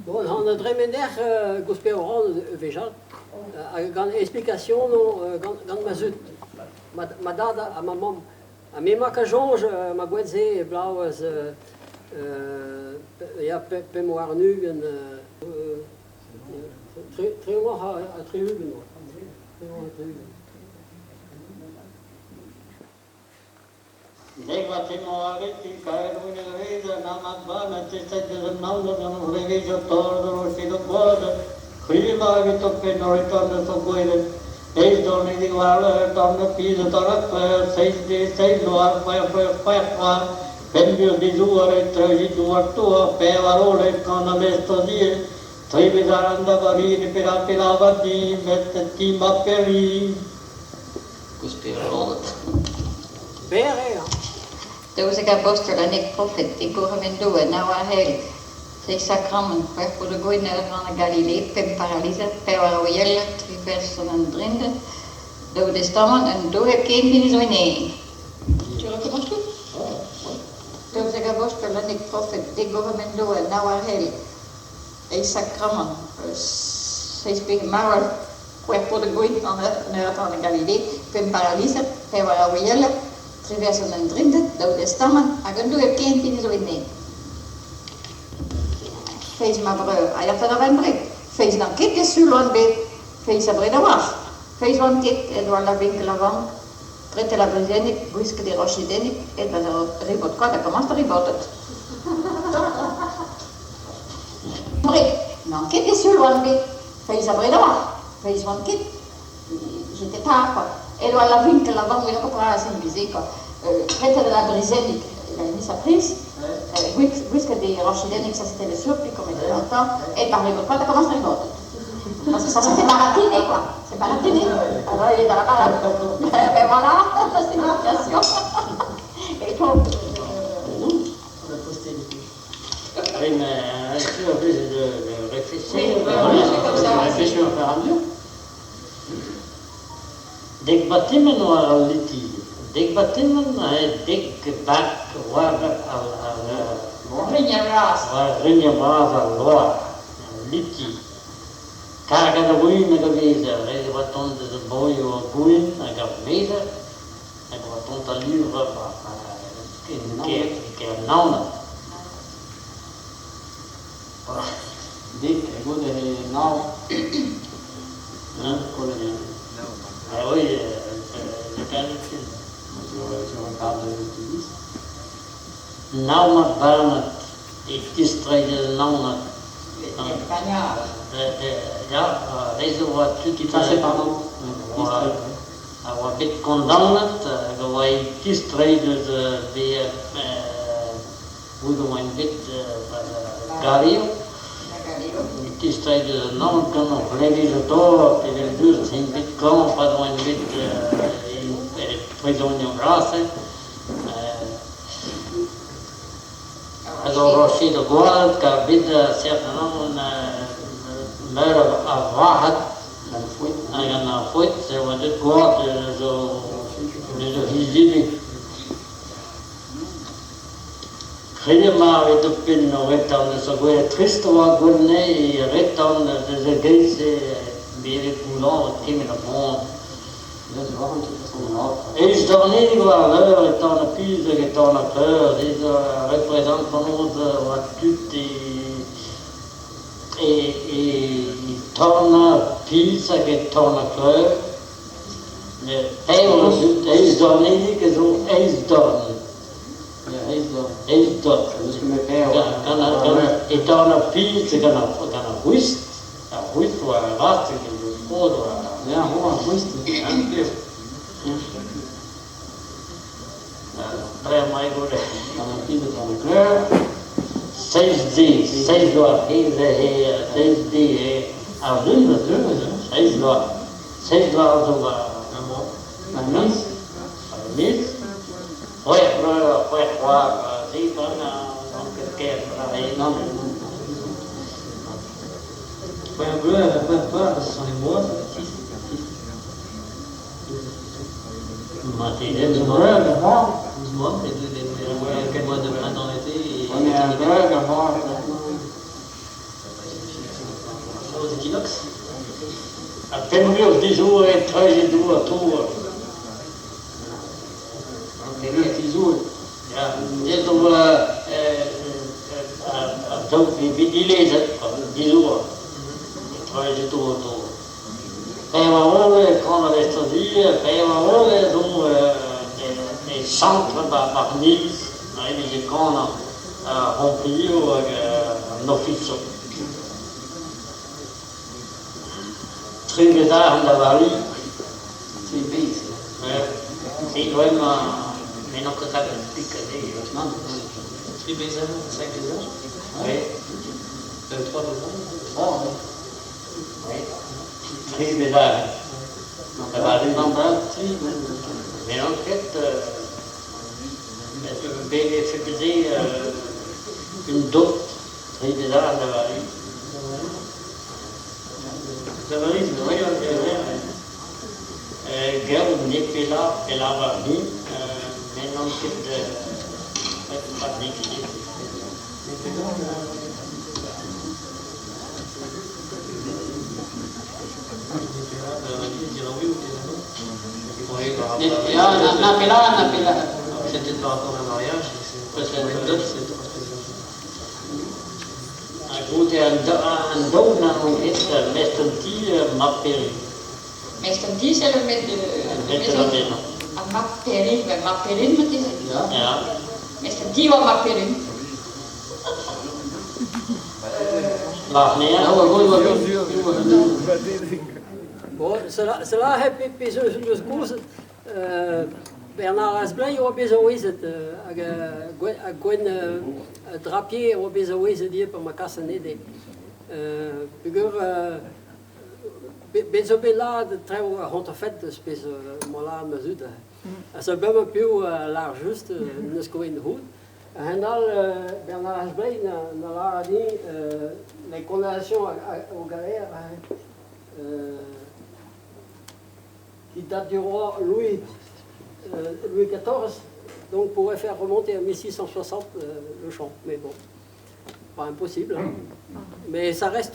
Bon, an dremener gouspeoù ran wechall hag gant explikasionoù gant ma zud, ma dad ha ma mamm. Ha me 'ma ket soñj ma gouent-se bloavezh ya pemp warn-ugent 23 ha 60 oa. 63. Berr eo. 12 abostol, 11 profed, dek gourc'hemenn Doue, nav arc'hael, seizh sakramant, c'hwec'h paotr gwenn ur a Galile, pemp paralizer, pevar oueler, tri ferson an Drinded, daou destamant, un daou hepken hini zo en aer. Tu recommences tout? 12 abostol, 11 profed, dek gourc'hemenn Doue, nav arc'hael, eizh sakramant, seizh marv, c'hwec'h paotr gwenn an ur a Galile, pemp paralizer, pevar oueler, tri ferson an Drinded, daou destamant, hag un daou hepken hini zo en aer. Feiz ma breur a ya da Wembre. Feiz n'an ket e sul oan bet. Feiz abred a-walc'h. Feiz oan ket en oa la winkel a vank. Bretel a brizennig, gwisket e rochedennig, aet war ar ribot koad ha komañs da ribotat. N'an ket e sul oan bet. Feiz abred a-walc'h. Feiz oan ket. J'étais tard, quoi. Et oa la winkel a vank, en bras en veze, quoi. Bretel a brizennig, il avait mis sa prise. Gwisket e rochedennig, ça c'était le surplus qu'on mettait dans le temps. Et par ribot koad, a komañs da ribotat. Parce que ça c'était baratiné, quoi. C'est baratiné. Alors il est dans la baraque. Ben voilà, c'est une Et toi On a posté Oui, mais je suis obligé de réfléchir. Oui, voilà, c'est comme ça. Réfléchir au fur et à mesure. Dek batiman war al leti. Dek batiman, dek bag war ar Rigner bras. War rigner bras al loar, al leti. Kargad a win hag a vezer, ret e oa tont eus ar broioù ar gwin hag ar vezer, hag e oa tont al livr en kêr Naoned. Dek, goude nav. Hein? Kollet Ah oui, j'ai perdu le fil. Tu reparles de 10. Nav mat barnad e tistreiñ da Naoned. Ya, re zo oa tud Qui passait par Nantes. A oa bet kondaonet hag a oa e tistreiñ deus bezañ goude oant bet Galio. E tistreiñ deus an Naoned gant o c'hleñved dor evel-just int bet klañv pad oant bet e prizonioù bras-se. Hag ur roched gwad kar bet certainement meur a varc'had hag an ar foet e oa deuet gwad eus o izili. Krediñ ma vez penn o retorn eus ar gwelet trist oa gwell e retorn deus ar geiz-se bevet gouzañvet kement a boan. Eizh dornedig war al leur e torn ar piz hag e torn ar peur, se zo reprezant penaos oa tud e tornañ piz hag e tornañ kleur. Met eizh dornedig a zo eizh dorn. Eizh dorn. E torn ar piz gant ar c'hwist. Ar c'hwist oa ar vazh hag oa. Ya, ar c'hwist. Bremañ eo Gant ar piz e torn ar kleur. Seizh deiz, seizh vloaz, seizh deiz ar lun a zeu, seizh vloaz. Seizh vloaz zo war Ar miz. Ar miz. C'hwec'h breur, c'hwec'h c'hoar, se bremañ n'on ket ken Non. C'hwec'h breur, c'hwec'h c'hoar, ce sont les mois, ça fait 6. 6. Marteze. Breur, c'hoar. 12 mois, les deux, les mois de printemps-été et Ouais, mais un automne-hiver. breur, un c'hoar. inox. Ha pemp vloaz dizour e treuze dour tour. Pemp dizour. Ya, ez oa daou bet dilezet, dizour. E treuze dour tour. Pevar eur e kan ar estazi, pevar eur ez on e centre war an iliz, e vije kanañ ar romplioù hag an ofisoù. Tri bezh da Vari. Tri bezh. Ouais. Tri bremañ, me n'on ket kavet pik anezhe. Nann. Tri bezh, cinq bezh. Oui. Trois bezh. Trois, oui. Oui. Tri bezh da Vari. Tri, Me n'on ket bet e faisait une dot, tri bezh da Vari. Da Vari, c'est vrai, c'est vrai. Gerv n'eo pella pella warni, met n'on ket warni ket. Na pella, na pella. C'est peut-être par rapport à un mariage, c'est une dot, c'est trois spéciales. Ha goude an daou n'on ket mestr an ti mab Peri. Mestr an ti, c'est le maître de Maître de la maison. Ha mab Peri, ben mab Perrin marteze. Ya. Ya. Mestr an ti oa mab Perrin. Warner. Bon, cela hep pezh eus kozh Bernard Asblay oa bet aouezet hag Gwenn Drapier oa bet aouezet ivez pa ma kas anezhe dezhe. Peogwir bet zo bet lâret traoù ar c'hontrefed eus pezh 'moa lâret ma zud. Ha sa bremañ piv a lâr just n'eus ket en c'hoût. A-hend-all Bernard Asblay na lâret din les condamnations au galère qui date du roi Louis XIV, donc pourrait faire remonter à 1660 le champ. Mais bon, pas impossible. Hein. Mais ça reste